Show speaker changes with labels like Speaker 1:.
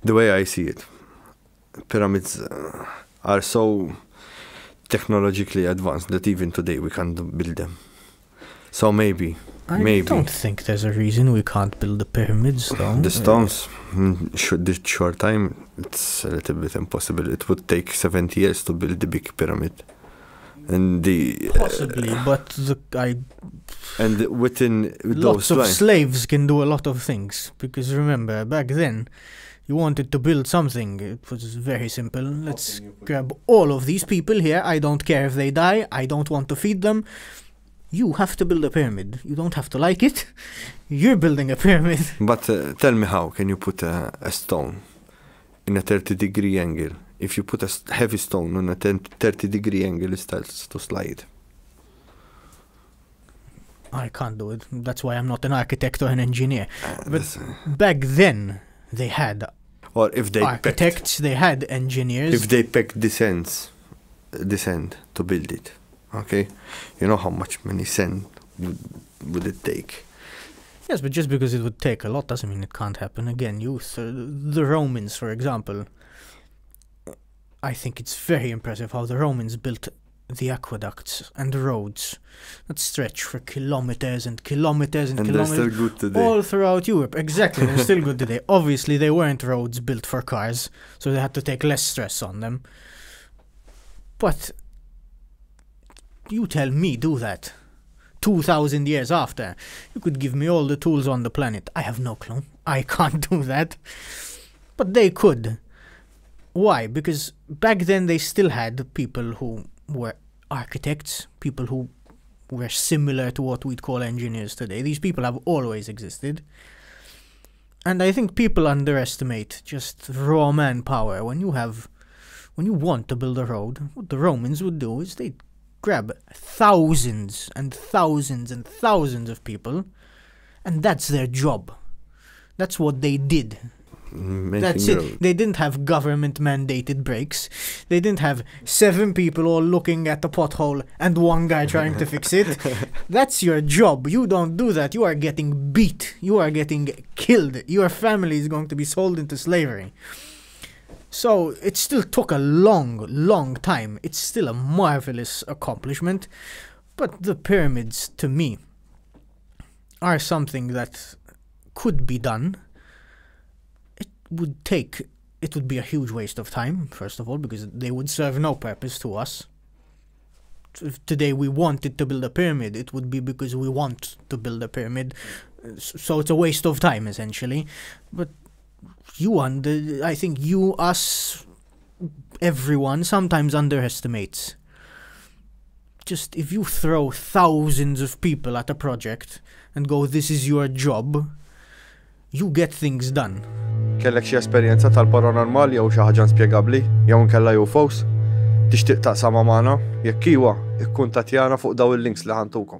Speaker 1: The way I see it, pyramids are so technologically advanced that even today we can't build them. So maybe.
Speaker 2: I don't think there's a reason we can't build the pyramids, though.
Speaker 1: The stones, this short time, it's a little bit impossible. It would take 70 years to build the big pyramid. And
Speaker 2: possibly, but
Speaker 1: within
Speaker 2: lots of slaves can do a lot of things. Because remember, back then, you wanted to build something. It was very simple. Let's grab all of these people here. I don't care if they die. I don't want to feed them. You have to build a pyramid. You don't have to like it. You're building a pyramid.
Speaker 1: But tell me, how can you put a stone in a 30-degree angle? If you put a heavy stone on a 30-degree angle, it starts to slide.
Speaker 2: I can't do it. That's why I'm not an architect or an engineer. But back then, they had architects, they had engineers.
Speaker 1: If they pick descend to build it, okay? You know how much money sand would it take?
Speaker 2: Yes, but just because it would take a lot doesn't mean it can't happen. Again, the Romans, for example, I think it's very impressive how the Romans built the aqueducts and the roads that stretch for kilometers and kilometers and kilometers.
Speaker 1: They're still good today.
Speaker 2: All throughout Europe. Exactly, they're still good today. Obviously, they weren't roads built for cars, so they had to take less stress on them. But you tell me, do that 2,000 years after. You could give me all the tools on the planet. I have no clue. I can't do that. But they could. Why? Because back then they still had people who were architects, people who were similar to what we'd call engineers today. These people have always existed. And I think people underestimate just raw manpower. When you want to build a road, what the Romans would do is they'd grab thousands and thousands and thousands of people, and that's their job. That's what they did. That's it. They didn't have government-mandated breaks. They didn't have 7 people all looking at the pothole and 1 guy trying to fix it. That's your job. You don't do that. You are getting beat. You are getting killed. Your family is going to be sold into slavery. So it still took a long, long time. It's still a marvelous accomplishment. But the pyramids, to me, are something that could be done. It would be a huge waste of time, first of all, because they would serve no purpose to us. If today we wanted to build a pyramid, it would be because we want to build a pyramid. So it's a waste of time, essentially. But I think us, everyone sometimes underestimates. Just if you throw thousands of people at a project and go, this is your job, you get things done.
Speaker 1: Kellek xi esperjenza tal-paranormali jew xi ħaġa inspjegabbli jew inkella UFOs? Tixtieq taqsam magħna? Jekk iwa, ikkuntattjana fuq daw il-links li ħantukom.